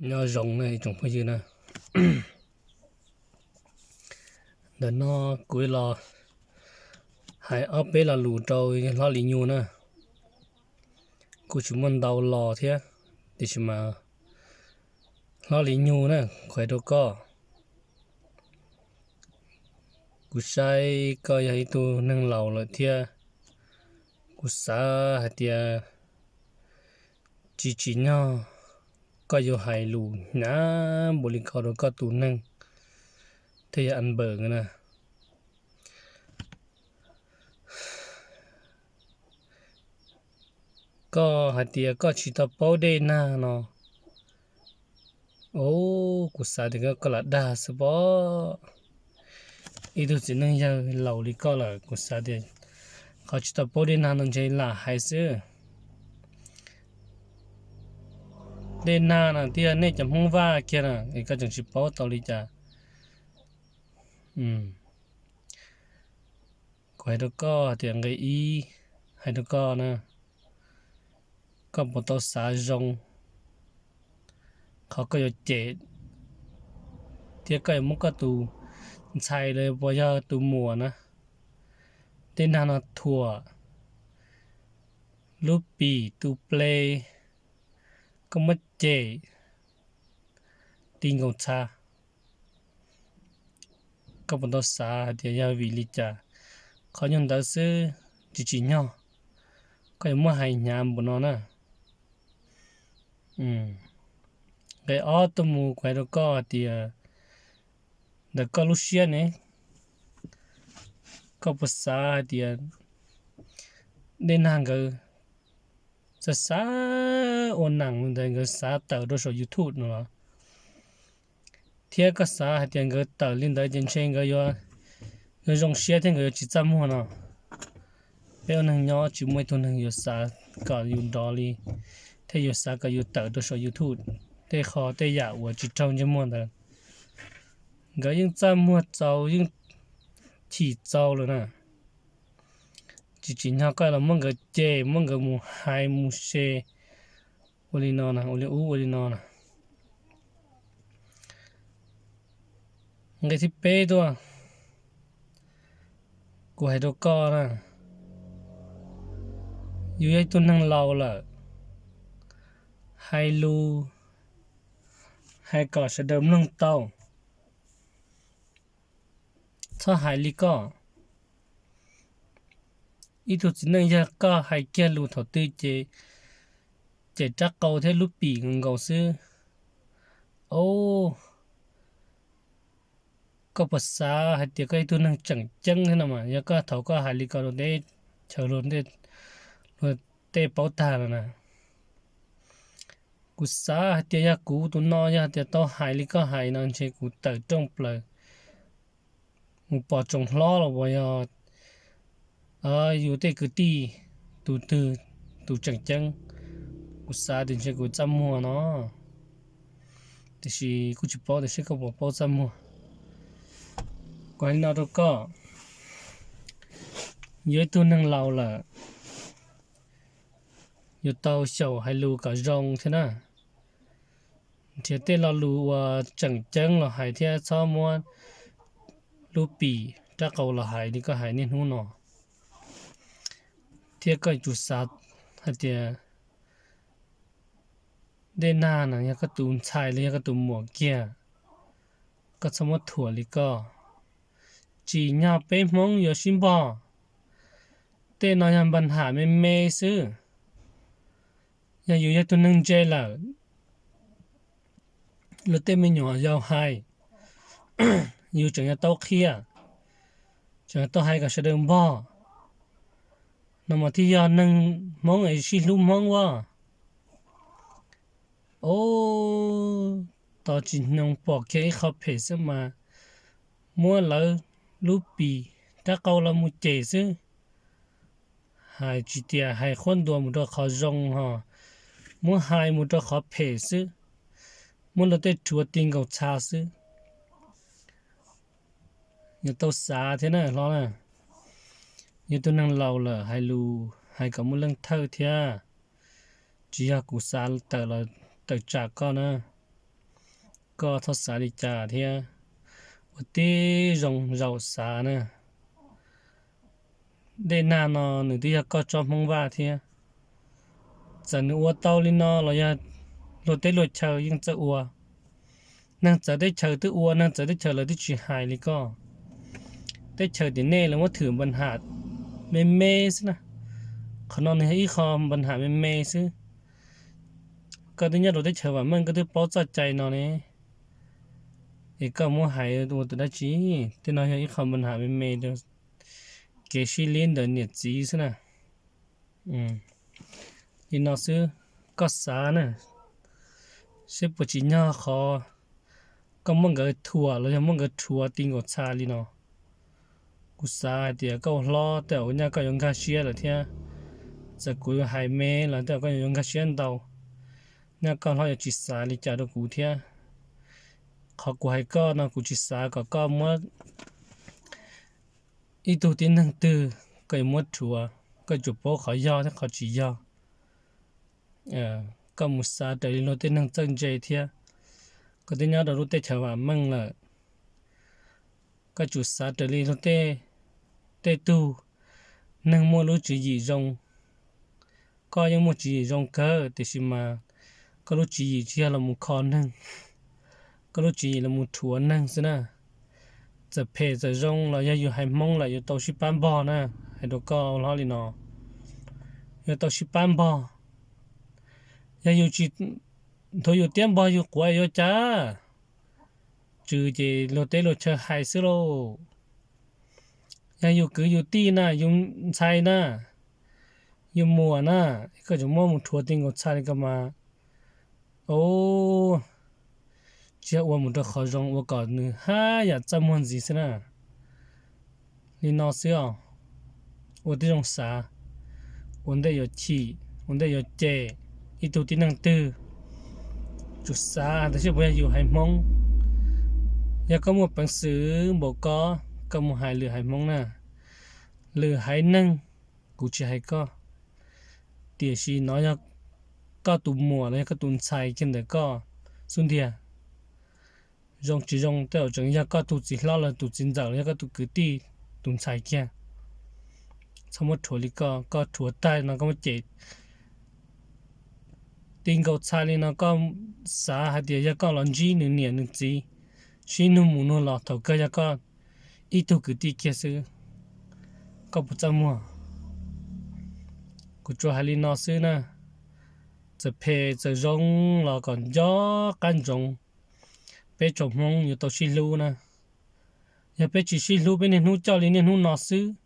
Nyob zoo na ib tsoom phooj ywg na. Ntawm no kuv los hais ob peb lo lus rau hlob Lis Nyug na. Kuj tsis muaj ntau lo thiab, tiam sis mas hlob Lis Nyug na, kuv hais rau koj, kuv saib koj yog ib tug neeg laus lawm thiab, kuv xav hais tias tsis tsim nyog koj yuav hais lus hnyav npaum li ko rau koj tus neeg thiaj yog a npawm na. Koj hais tias koj tsis tau paub dej nag no, o, kuv xav tias koj lam dag xwb pob. Ib tug txiv neej yawg laus li koj lawm, kuv xav tias qhov tsis tau paub dej nag no ntshe lam hais xwb. Dej nag no twb yog nej cov Hmoob Vaj kiag na, es koj tseem tsis paub tau li cas? Kuv hais rau koj tias nqe ib, hais rau koj na, koj puas tau xav zoo qhov koj yuav cem thiab koj yuav muab koj tus ntxhais los puas yog tus muam na, dej nag no thuam lub pim tu ple, koj muab cem ti nkaus txha. Koj puas tau xav hais tias yog vim li cas? Qhov nyuag ntawd xwb tsis tsim nyog koj yuav muab hais hnyav npaum no na. Nqe ob tuaj mus kuv hais rau koj hais tias ntawm koj lub siab ne, koj puas xav hais tias dej nag nkawd xav xav ua neej li ntawd nkawd xav tawm rau saum YouTube no los? Thiab koj xav hais tias nkawd tawm li ntawd ces ntshe nkawd yuav zoo siab thiab nkawd yuav tsis txaj muag no? Peb ua neeg nyob tsis muaj ib tug neeg yuav xav kom yus nrov li, thiab yuav xav kom yus tawm rau saum YouTube tej qho tej yam uas tsis raug ntsej muag ntawd. Nkawd yeej txaj muag txaus, yeej chim txaus lawm na. Tsis tsim nyog koj los muab nkawd cem, muab nkawd mus hais mus se ua li no na, ua li ub ua li no na. Nqe thib peb tuaj, kuv hais rau koj na, yus yog ib tug neeg laus lawm, hais lus hais kom sawv daws mloog tau, txhob hais li koj. Ib tug txiv neej yawg koj hais kiag lus thaum twg ces cem rab qau thiab lub pim nkaus xwb. O, koj puas xav hais tias koj ib tug neeg tseem ceeb thiab no mas yog koj thaum koj hais li ko rau teb chaws luag tej paub tag lawm na. Kuv xav hais tias yog kuv tus no yog tias tau hais li koj hais no ntshe kuv tawm rooj plaws mus pom tsoom hlob los uas yog yus tej kwv tij tus twg tus tseem ceeb, kuv xav tias ntshe kuv txaj muag no. Tiam sis kuj tsis paub tias seb koj puas paub txaj muag. Kuv hais li no rau koj, yus ib tug neeg laus lawm, yuav tau xyaum hais lus kom zoo thiab na. Nrhiav tej lo lus uas tseem ceeb los hais thiab txhob muab lub pim rab qau los hais li koj hais niaj hnub no. Thiab koj yuav tsum xav hais tias dej nag no yog koj tus ntxhais los yog koj tus muam kiag, koj txhob muab thuam li koj. Tsim nyog peb Hmoob yuav sib npog, tej no yog npa nham me me xwb. Yog yus yog tus neeg ntse lawm, luag tej me nyuam yaus hais, yus tseem yuav tau qhia, tseem yuav tau hais kom sawv daws npog, no mas thiaj yog neeg Hmoob es sib hlub Hmoob ua. O, tos tsis hnoos pom kiag ib qho phem xwb mas muab lawv lub pim rab qau los mus cem xwb. Hais tsis tias hais qhuab ntuas mus rau qhov zoo ho muab hais mus rau qhov phem xwb, muab luag tej rhuav ti nkaus txha xwb. Yuav tau xav thiab na hlob na. Yus tus neeg laus lawm hais lus hais kom muaj leej thawj thiab. Tsis yog kuv xav tawm los tawm tsam koj na. Koj txhob xav li cas thiab, ua tib zoo zaum xav na. Dej nag no nws twb yog koj tsob Hmoob Vaj thiab. Txawm nws ua tau li no los yog luag teb luag chaw yeej txawj ua. Neeg txawv teb chaws twb ua, neeg txawv teb chaws lawv twb tsis hais li koj. Teb chaws tim nej lawv muab thwm npa ham me me xwb na. Qhov no nws yog ib qho npa ham me me xwb. Koj twb nyob rau teb chaws vam meej, koj twb paub txoj cai no ne, es koj muab hais ua tus dab tsi? Tej no yog ib qho npa ham me me rau kev sib lib ntawm niam txiv xwb na. Li no xwb, koj xav na, seb puas tsim nyog qhov koj muab nkawd thuam los yog muab nkawd rhuav ti nkaus txha li no. Kuv xav hais tias koj ua hlob tej zaum nyaj koj yuav nkag siab lawm thiab. Txawm kuv yuav hais me los tej zaum koj yuav nkag siab ntau. Nyaj koj hlob yuav tsis xav li cas rau kuv thiab. Qhov kuv hais koj no kuv tsis xav kom koj muab ib tug tib neeg twg koj yuav muab rhuav, koj yuav tsum paub qhov yog thiab qhov tsis yog. Koj mus xav raws li luag tej neeg txawj ntse thiab. Koj twb nyob rau lub teb chaws vam meej lawm, koj tsum xav raws li luag tej, tej tug neeg muaj lub tswv yim zoo. Koj yeej muaj tswv yim zoo kawg tiam sis mas koj lub tswv yim tsis yog los mus kho neeg, koj lub tswv yim los mus rhuav neeg xwb na. Txawm phem txawm zoo los yog yus haiv Hmoob lawm yuav tau sib pab npog na. Hais rau koj hlob li no, yuav tau sib pab npog. Yog yus tsis nthuav yus tiab npog yus quav yuav cas? Tswv ces luag teb luag chaw hais xwb lauj. Yog yus kwv yus tij na, yus ntxhais na, yus muam na, koj tseem muab mus rhuav ti nkaus txha li ko mas, o, tsis yog ua mus rau qhov zoo, ua kom nws haj yam txaj muag ntxiv xwb na. Li no xwb os, ua tib zoo xav, ua ntej yuav chim, ua ntej yuav cem ib tug tib neeg twg, tsum xav tias seb puas yog yus haiv Hmoob. Yog koj muaj peev xwm npaum ko, koj mus hais lwm haiv Hmoob na, lwm haiv neeg, kuv tsis hais koj, tiam sis no yog koj tus muam los yog koj tus ntxhais kiag ntawm koj xub ntiag. Zoo tsis zoo tej zaum tseem yog koj tus txiv hlob los tus txiv ntxawm los yog koj tus kwv tij tus ntxhais kiag. Txhob muab rhuav li koj, koj rhuav tag no koj muab cem ti nkaus txha li no, koj xav hais tias yog koj los ntsib nws niam nws txiv, sib nug mus nug los thaum kawg yog koj ib tug kwv tij kiag xwb, koj puas txaj muag? Kuv tsuas hais li no xwb na. Txawm phem txawm zoo los kom nco qab ntsoov, peb tsoom Hmoob yuav tau sib hlub na. Yog peb tsis sib hlub, peb niaj hnub coj li niaj hnub no xwb,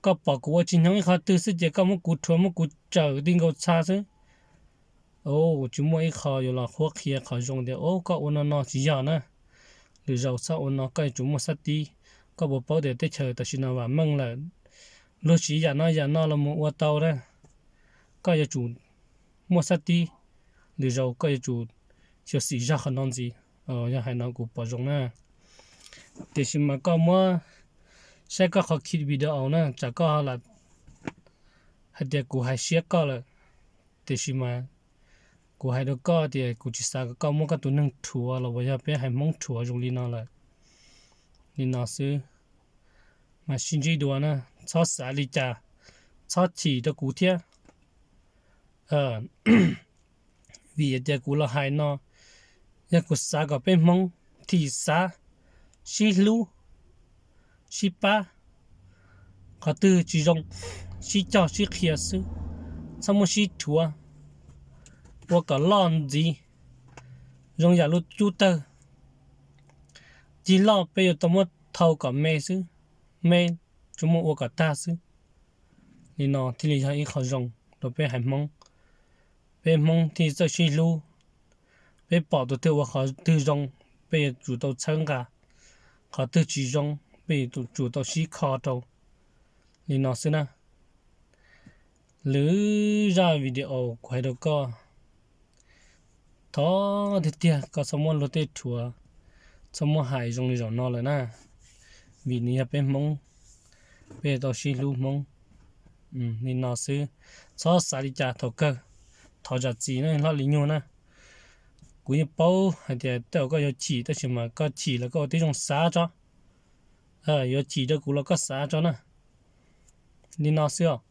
koj pom kuv ua tsis nyob ib qhov twg xwb ces koj muab kuv rhuav muab kuv tsawm ti nkaus txha xwb. Tsis muaj ib qho yuav los qhuab qhia qhov zoo tias, o, koj ua no no tsis yog na. Lwm zaus txhob ua no, koj yuav tsum muaj xab tib. Koj puas paub tias teb chaws tam sim no vam meej lawm, luag siv yam no yam no los mus ua tau na. Koj yuav tsum muaj xab tib, lwm zaus koj yuav tsum xyuam xim zog qhov no ntxiv. Yog hais no kuv pom zoo na. Tiam sis mas koj muab saib koj qhov video na, tsam koj lam hais tias kuv hais siab koj lawm. Tiam sis mas kuv hais rau koj tias kuv tsis xav kom koj muab koj tus neeg rhuav los uas yog peb haiv Hmoob rhuav zoo li no lawm. Li no xwb, mas sib ntsib dua na, txhob xav li cas, txhob chim rau kuv thiab. Vim tias kuv los hais no, yog kuv xav kom peb Hmoob thim xav, sib hlub, sib pab, qhov twg tsis zoo, sib cog sib qhia xwb, txhob muab sib rhuav, ua kom loj ntxiv, zoo yam lub cub tawg. Cig loj peb yuav tau muab thau kom me xwb, me tsuas muaj ua kom tag xwb. Li no thiaj li yog ib qho zoo rau peb haiv Hmoob. Peb Hmoob thiaj txawj sib hlub. Peb pom tus twg ua qhov twg zoo, peb yuav tsum tau txhawb nqa, qhov twg tsis zoo, peb yuav tsum tau sib kho rau. Li no xwb na. Lwm zaj video kuv hais rau koj, thov tiag tiag koj txhob muab luag tej rhuav, txhob muab hais zoo li zaum no lawm na, vim nws yog peb Hmoob, peb yuav tau sib hlub Hmoob. Li no xwb, txhob xav li cas thaum kawg, thov zam txim na hlob Lis Nyug na. Kuv yeej paub hais tias tej zaum koj yuav chim, tab sis mas koj chim los koj ua tib zoo xav tso. Yuav chim rau kuv los koj xav tso na. Li no xwb os.